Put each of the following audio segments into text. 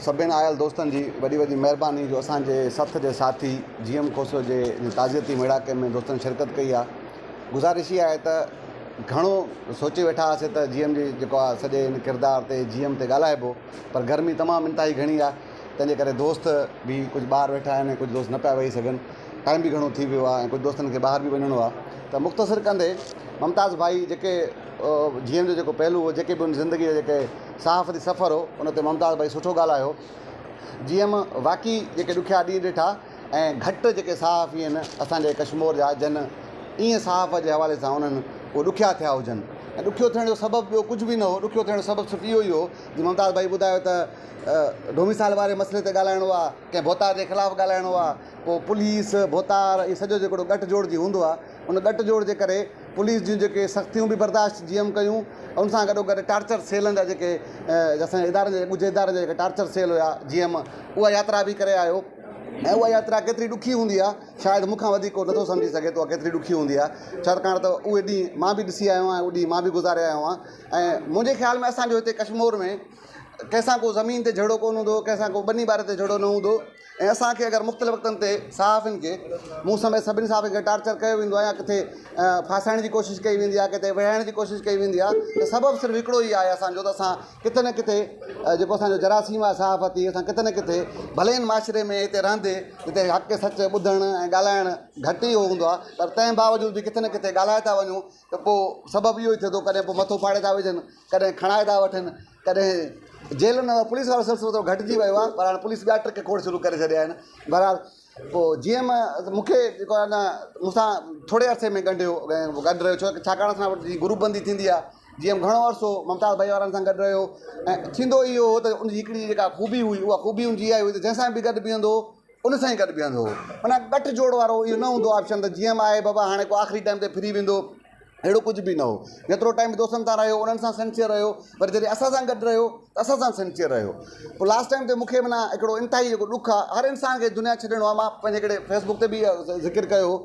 سڀن آيل دوستن جي وڏي وڏي مهرباني جو اسان جي سٿ جي ساٿي جي ايم کوسو جي تعزيتي ميڙاڪي ۾ دوستن شرڪت ڪئي آ. گذارش اها آهي ته گهڻو سوچي ويٺا هئاسين ته جي ايم جي جيڪو آ سڄي ان ڪردار تي جي ايم تي ڳالهائبو پر گرمي تمام انتهائي گهڻي آ تنهن جي ڪري دوست به ڪجهه ٻاهر ويٺا آهن ۽ ڪجهه دوست نه پيا ويهي سگهن ٽائيم به گهڻو ٿي ويو آ ۽ ڪجهه دوستن کي ٻاهر به وڃڻو آ ته مختصر ڪندي ممتاز ڀائي جيڪي جي ايم جو جيڪو پهلو هو جيڪي به ان زندگي جو جيڪي صحافتي سفر هو ان تي ممتاز ڀائي سٺو ڳالهايو جي ايم واقعي جيڪي ڏکيا ڏينهن ڏٺا ۽ گهٽ جيڪي صحافي آهن اسان جي ڪشمور جا جن ائين صحافت جي حوالي سان انهن اهي ڏکيا ٿيا هجن ۽ ڏکيو ٿيڻ جو سبب ٻيو ڪجهه به نه هو ڏکيو ٿيڻ جو سبب صرف اهو ئي هو جي ممتاز ڀائي ٻڌايو ته ڊوميسائل واري مسئلي تي ڳالهائڻو آهي ڪنهن ڀوتار جي خلاف ڳالهائڻو آهي پوء پوليس ڀوتار اهو سڄو جيڪو ڳٺ جوڙ جي هوندو آهي ان ڳٺ جوڙ جي ڪري پوليس جون جيڪي سختيون به برداشت جي ايم ڪيون ان سان گڏو گڏ ٽارچر سيلن جا جيڪي اسان جي ادارن جا ڳجهي ادارن جا جيڪي ٽارچر سيل هيا جي ايم اها ياترا به ڪري آيو ۽ اها ياترا ڪيتري ڏکي هوندي آهي شايد مون کان وڌيڪ ڪو نٿو سمجهي سگهي ته اها ڪيتري ڏکي هوندي آهي ڇاڪاڻ ته اهي ڏينهن مان به ڏسي آيو آهيان اهي ڏينهن مان به گذاري آيو آهيان ۽ منهنجي خيال ۾ اسانجو هتي ڪشمور ۾ ڪنهن سان ڪو زمين تي جهيڙو ڪونه هوندو هو ڪنهن سان ڪو ٻني ٻاري تي جهيڙو نه هوندو هو ۽ اسان کي اگر مختلف وقتن تي صحافين کي مون سميت سڀني صحافين کي ٽارچر ڪيو ويندو آهي يا ڪٿي ڦاسائڻ جي ڪوشش ڪئي ويندي آهي ڪٿي ويڙهائڻ جي ڪوشش ڪئي ويندي آهي ته سبب صرف هڪڙو ئي آهي اسان جو ته اسان ڪٿي نه ڪٿي جيڪو اسان جو جراثيم آهي صحافتي اسان ڪٿي نه ڪٿي ڀلي هن معاشري ۾ هتي رهندي هتي حق سچ ٻڌڻ ۽ ڳالهائڻ گهٽ ئي هوندو آهي پر تنهن باوجود به ڪٿي نه ڪٿي ڳالهائي ٿا وڃون ته پوء سبب اهو ئي ٿئي ٿو ڪڏهن پوء مٿو ڦاڙي ٿا وجهن ڪڏهن کڻائي ٿا وٺن ڪڏهن جيل ۾ پوليس وارو سلسلو ٿورو گهٽجي ويو آهي پر هاڻي پوليس ٻيا ٽرڪ کوڙ شروع ڪري ڇڏيا آهن بهرحال پوء جيئن مون کي جيڪو آهي نه مون سان ٿوري عرصي ۾ ڳنڍيو ۽ گڏ رهيو ڇو ڇاڪاڻ اسان وٽ جيئن گروپ بندي ٿيندي آهي جيئن گهڻو عرصو ممتاز ڀائي وارن سان گڏ رهيو ۽ ٿيندو اهو هو ته ان جي هڪڙي جيڪا خوبي هئي اها خوبي ان جي اها هئي ته جنهن سان به گڏ بيهندو هو ان سان ئي گڏ بيهندو هو معنيٰ ڳٺ جوڙ وارو اهو نه هوندو آپشن ته جيئن آهي بابا هاڻي ڪو آخري ٽائيم تي ڦري ويندو اهڙو ڪجهه به نه هو جيترو ٽائيم دوستن سان رهيو انهن سان سنسيئر رهيو پر جڏهن اسان سان گڏ رهيو ته اسان سان سنسيئر رهيو پوء لاسٽ ٽائيم تي مونکي معنيٰ هڪڙو انتهائي جيڪو ڏک آهي هر انسان کي دنيا ڇڏڻو آهي مان پنهنجي هڪڙي فيس بڪ تي به ذڪر ڪيو هو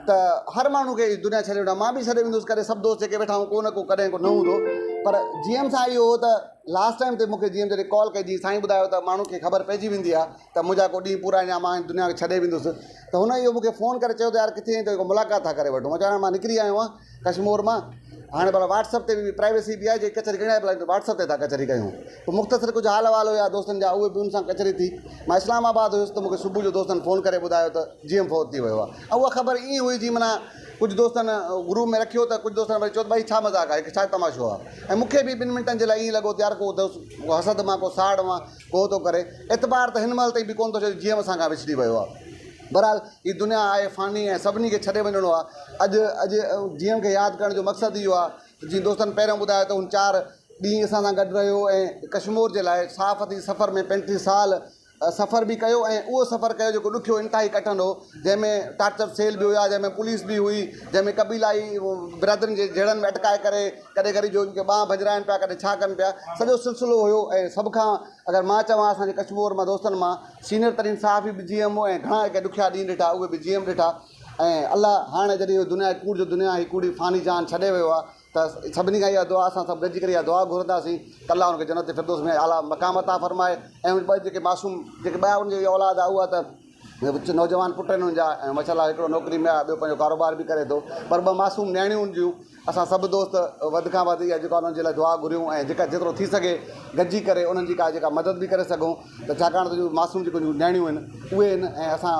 ته هر ماڻهو کي دنيا ڇڏي ويندو آهي مان به ڇڏي ويندس ڪڏهن سڀ دوست جيڪي ويٺا آهيون ڪو نه ڪو ڪڏهن ڪو نه هوندو پر جي ايم سان اهو هو ته لاسٽ ٽائيم تي مونکي جي ايم جڏهن ڪال ڪئي جي سائين ٻڌايو ته ماڻهو کي خبر پئجي ويندي آهي ته منهنجا ڪو ڏينهن پورا آهن يا مان هن دنيا کي ڇڏي ويندس ته هن اهو مون کي فون ڪري چيو ته يار ڪٿي آهين ته ملاقات ٿا ڪري وٺون مان چيو يار مان نڪري آيو آهيان ڪشمور مان هاڻي ڀلا واٽس اپ تي به پرائيويسي به آهي جي ڪچهري ڪرڻي آهي ڀلا واٽس اپ تي ٿا ڪچهري ڪيون پوء مختصر ڪجهه حال احوال هيا دوستن جا اهي به ان سان ڪچهري ٿي مان اسلام آباد هيس ته مون کي صبح جو دوستن فون ڪري ٻڌايو ته جي ايم فوت ٿي ويو آهي ۽ اها خبر ائين هئي جي معنيٰ ڪجهه دوستن گروپ ۾ رکيو ته ڪجهه دوستن وري چيو ته ڀائي ڇا مذاق آهي ڇا تماشو آهي ۽ مون کي به ٻن منٽن جي لاء ائين لڳو ته يار ڪو دوست حسد مان ڪو ساڙ مان ڪو ٿو ڪري اعتبار ته هن مهل تائين به ڪونه ٿو ٿئي جيئن اسان کان وڇڙي ويو آهي. بهرحال هي دنيا آهي فاني ۽ سڀني کي ڇڏي وڃڻو آهي. اڄ اڄ جي ايم کي ياد ڪرڻ جو مقصد اهو آهي ته جيئن دوستن پهريون ٻڌايو ته هن چار ڏينهن اسان سان گڏ رهيو ۽ ڪشمور جي لاء صحافتي سفر ۾ 35 سال سفر به ڪيو ۽ اهو سفر ڪيو جيڪو ڏکيو انتهائي ڪٺن هو جنهن ۾ ٽارچر سيل به هيا جنهن ۾ پوليس به هئي جنهن ۾ قبيلائي برادرين جي جهيڙن ۾ اٽڪائي ڪري ڪڏهن غريب جو ان کي ٻانهن ڀڄرائن پيا ڪڏهن ڇا ڪن پيا سڄو سلسلو هيو ۽ سڀ کان اگر مان چوان اسان جي ڪشمور مان دوستن مان سينئر ترين صحافي به جي ايم هو ۽ گهڻا جيڪي ڏکيا ڏينهن ڏٺا اهي به جي ايم ڏٺا ۽ الله هاڻي جڏهن اهو دنيا ڪوڙ جو دنيا هي ڪوڙي فاني جهان ڇڏي ويو آهي ته سڀني کان اها دعا اسان سڀ گڏجي ڪري اها دعا گهرنداسين ته الله ان کي جنت فردوس ۾ اعليٰ مقام عطا فرمائي ۽ ان ٻه جيڪي معصوم جيڪي ٻيا ان جي اولاد آهي اها ته نوجوان پٽ آهن ان جا ۽ ماشاء الله هڪڙو نوڪري ۾ آهي ٻيو پنهنجو ڪاروبار به ڪري ٿو پر ٻه معصوم نياڻيون ان جون اسان سڀ دوست وڌ کان وڌ اها جيڪو آهي انهن جي لاء دعا گهريون ۽ جيڪا جيترو ٿي سگهي گڏجي ڪري انهن جي ڪا جيڪا مدد به ڪري سگهون ته ڇاڪاڻ ته جو معصوم جيڪو نياڻيون آهن اهي آهن ۽ اسان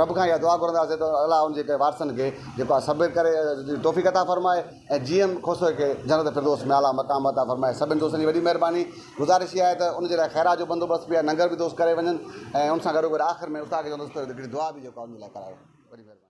رب کان اها دعا گهرنداسين ته الله ان جي وارثن کي جيڪو آهي صبر ڪري توفيق عطا فرمائي ۽ جي ايم کوسو کي جنت فردوس ۾ اعليٰ مقام عطا فرمائي سڀني دوستن جي وڏي مهرباني گذارش اها آهي ته ان جي لاء خيرات جو بندوبست به آهي ننگر به دوست ڪري وڃن ۽ ان سان گڏوگڏ آخر ۾ استاد کي چوندس ته هڪڙي دعا به جيڪو آهي ان جي لاء ڪرايو وڏي مهرباني.